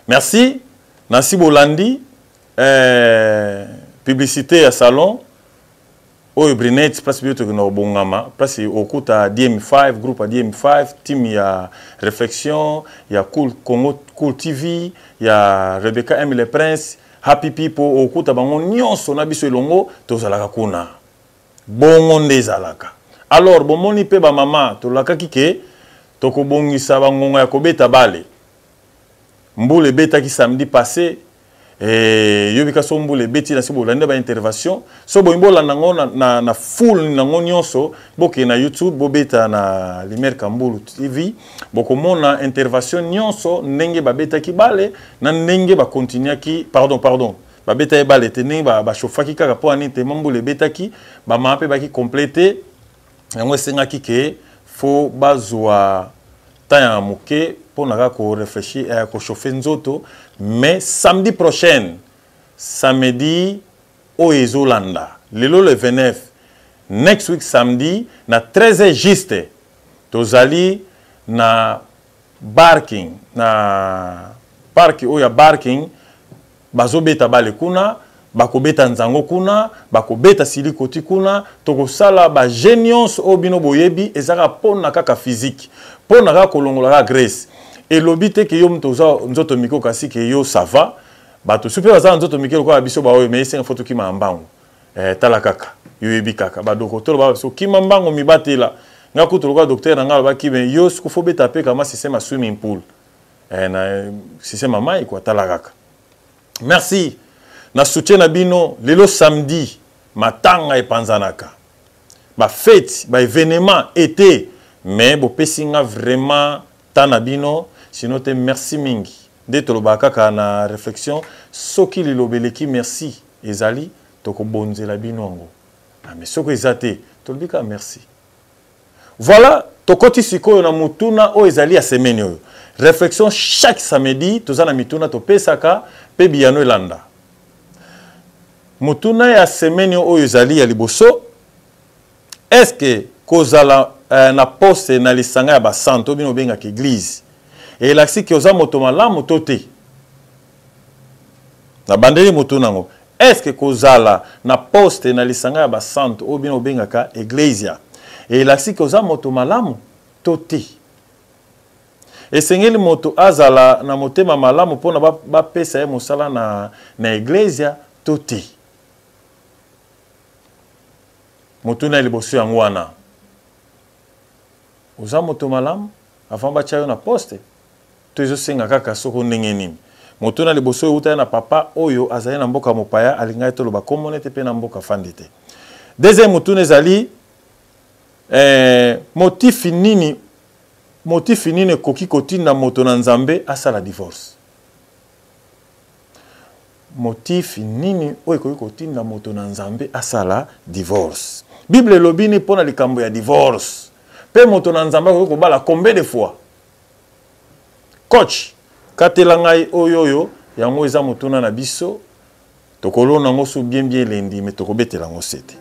Merci. Nancy Bolandi, eh, publicité ya salon oyo Brinet place biyo tokenda kobongama place okuta DM5 groupe ya DM5 team ya réflexion ya cool Congo Cool TV ya Rebecca M le Prince Happy People okuta bango nyonso na biso elongo tozalaka kuna bongo nde ezalaka alors bomoni mpe bamama tolakaki ke tokobongisa bangonga ya kobeta bale mbula ebetaki samedi passé eh, yobi ka so mbula ebeti na se bolandi ba intervention so bolingi bolanda yango na, na, na full nango nyonso bokende na youtube bobeta na lumière kambulu tv bokomona intervention nyonso ndenge babetaki bale na ndenge bakontinuaki pardon pardon babetaki bale te ndenge bachauffaki kaka mpo ani te mbula ebetaki bamama mpe baki complete yango esengaki ke fo bazwa temps ya moke mpo na kaka koreflechir eh, kochauffe nzoto. Mais samedi prochaine, samedi oyo ezolanda lelo le 29, next week samedi na 13h juste, tozali na barking, na park oyo ya barking. Bazobeta bale kuna, bakobeta nzango kuna, bakobeta silikoti kuna. Tokosala baje nyonso oyo bino boyebi. Ezaka mpona kaka physique, mpona kaka kolongola kaka grace. Elobi te ke yo moto oza nzoto mike kasi ke yo ça va. Bato su mpe baza na nzoto mike lokola biso baoyo, me esenga fo tokima ya mbangu. Eh, tala kaka yo oyebi kaka badokotolo baba biso kima mbangu, mibatela. Nga kutu lokola docteur na nga alobaki me yo siko fo beta mpe kama système ya swimming pool, eh, na système ya mai kwa. Tala kaka, merci na soutien na bino. Lelo samedi, matanga epanzanaka, bafete, baévénement été, mais bopesi nga vraiment temps na bino, sinon te. Merci mingi. Nde tolobaka kaka na réflexion, soki liloba eleki merci ezali, tokobonzela bino yango. Ah, mais soki eza te, tolobi kaka merci. Voilà, tokoti sikoyo na motuna oyo ezali ya semaine oyo. Réflexion, chaque samedi toza na mituna topesaka mpe biyano elanda. Motuna ya semaine oyo ezali ya liboso: est ce que kozala na poste na lisanga ya basanto, bino obengaka église, elakisi ke oza moto malamu to te? Nabandeli motuna yango: est ce que kozala na poste na lisanga ya basanto, oyo bino obengaka eglesia, elakisi ke oza moto malamu to te? Esengeli moto azala na motema malamu mpona bapesa ye mosala na eglesia to te? Motuna ya liboso yango wana. Oza moto malamu avant batya yo na poste to ezosenga kaka soko ndenge nini? Motuna liboso oyo eutaki na papa oyo azali na mboka mopaya, alingaki toloba kombo nete mpe na mboka afandi te. Deuxième motuna ezali motif nini ekoki kotinda moto na Nzambe asala divorce? Motif nini oyo ekoki kotinda moto na Nzambe asala divorce? Bible elobi nini mpo na likambo ya divorce? Mpe moto na Nzambe akoki kobala combien de fois? Coach, katela ngai oyo oyo yango eza motuna na biso. Tokolona yango so bien bien lendi, me tokobetela yango sete.